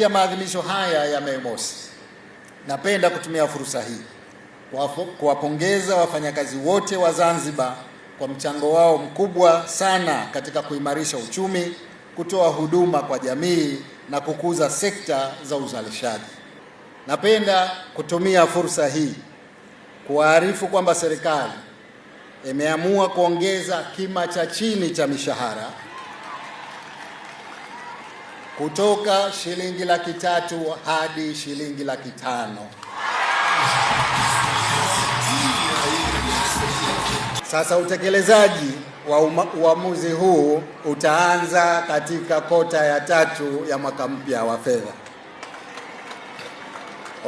Kupitia maadhimisho haya ya Mei Mosi, napenda kutumia fursa hii kuwapongeza wafanyakazi wote wa Zanzibar kwa mchango wao mkubwa sana katika kuimarisha uchumi, kutoa huduma kwa jamii na kukuza sekta za uzalishaji. Napenda kutumia fursa hii kuwaarifu kwamba serikali imeamua kuongeza kima cha chini cha mishahara kutoka shilingi 300,000 hadi shilingi 500,000. Sasa utekelezaji wa uamuzi huu utaanza katika kota ya 3 ya mwaka mpya wa fedha.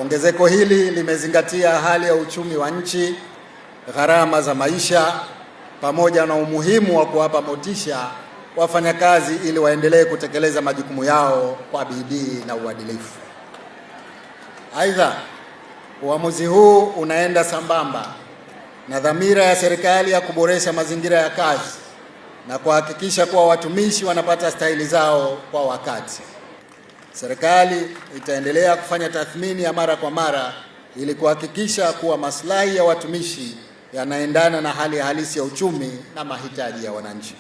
Ongezeko hili limezingatia hali ya uchumi wa nchi, gharama za maisha, pamoja na umuhimu wa kuwapa motisha wafanyakazi ili waendelee kutekeleza majukumu yao kwa bidii na uadilifu. Aidha, uamuzi huu unaenda sambamba na dhamira ya serikali ya kuboresha mazingira ya kazi na kuhakikisha kuwa watumishi wanapata stahili zao kwa wakati. Serikali itaendelea kufanya tathmini ya mara kwa mara ili kuhakikisha kuwa maslahi ya watumishi yanaendana na hali halisi ya uchumi na mahitaji ya wananchi.